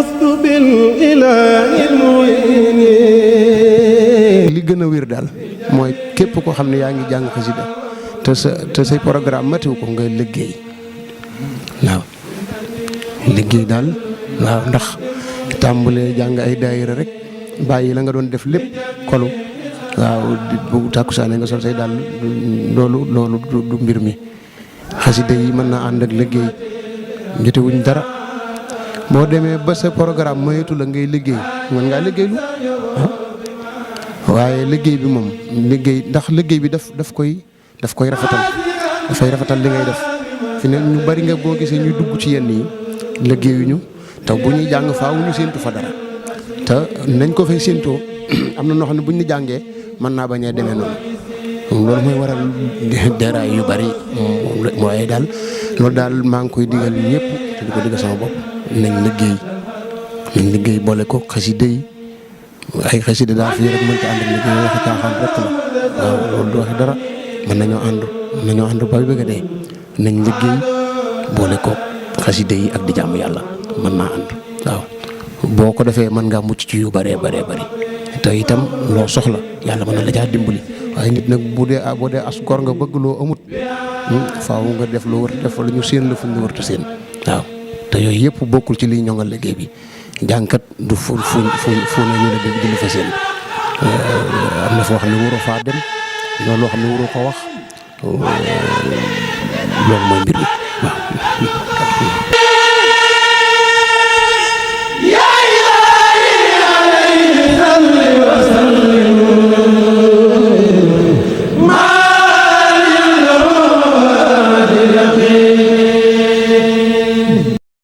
فزت بالإله المعين. li gën a wér daal mooy képp koo xam ne yaa ngi jàng xasida te say programme matiw ko nga liggéey waaw liggéey daal waaw ndax tàmbalee jàng ay daayira rek bàyyi la nga doon def lépp kolu waaw bu tàkkusaane nga sol say daal loolu du mbir mi. xasida yi mën naa ànd ak liggéey jotewuñ dara boo demee ba sa programme mayetu la ngay liggéey mën ngaa liggéeylu waaye liggéey bi moom ndax liggéey bi daf koy rafetal dafay rafetal li ngay def fi ne ñu bari nga boo gisee ñu dugg ci yenn yi liggéeyuñu te bu ñuy jàng faaw ñu séentu fa dara te nañ ko fay séentoo am na noo xam ne bu ñu jàngee mën naa bañ a demee noonu loolu mooy waral deraay yu bari waaye daal loolu daal maa ngi koy digal ñëpp te di ko digal sama bopp nañ liggéey boole ko xasida yi ay xasida daal fii rek mën ci ànd ak liggéey waxi caaxaan rek la waaw loolu du waxi dara mën nañoo ànd ba bëgg a dee nañ liggéey boole ko xasida yi ak di jaamu yàlla mën naa ànd waaw boo ko defee mën ngaa mucc ci yu bëree bari te itam loo soxla yàlla mën na la caa dimbali waaye nit nag boo dee as gor nga bëgg loo amut faaw nga def loo wër def la ñu séen la fu ñu wërta séen waaw te yooyu yëpp bokkul ci liy ñoŋal liggéey bi jàngkat du fu ne ñu la di la fa séen am na foo xam ne waroo faa dem loolu loo xam ne waroo ko wax loolu mooy mbir mi waaw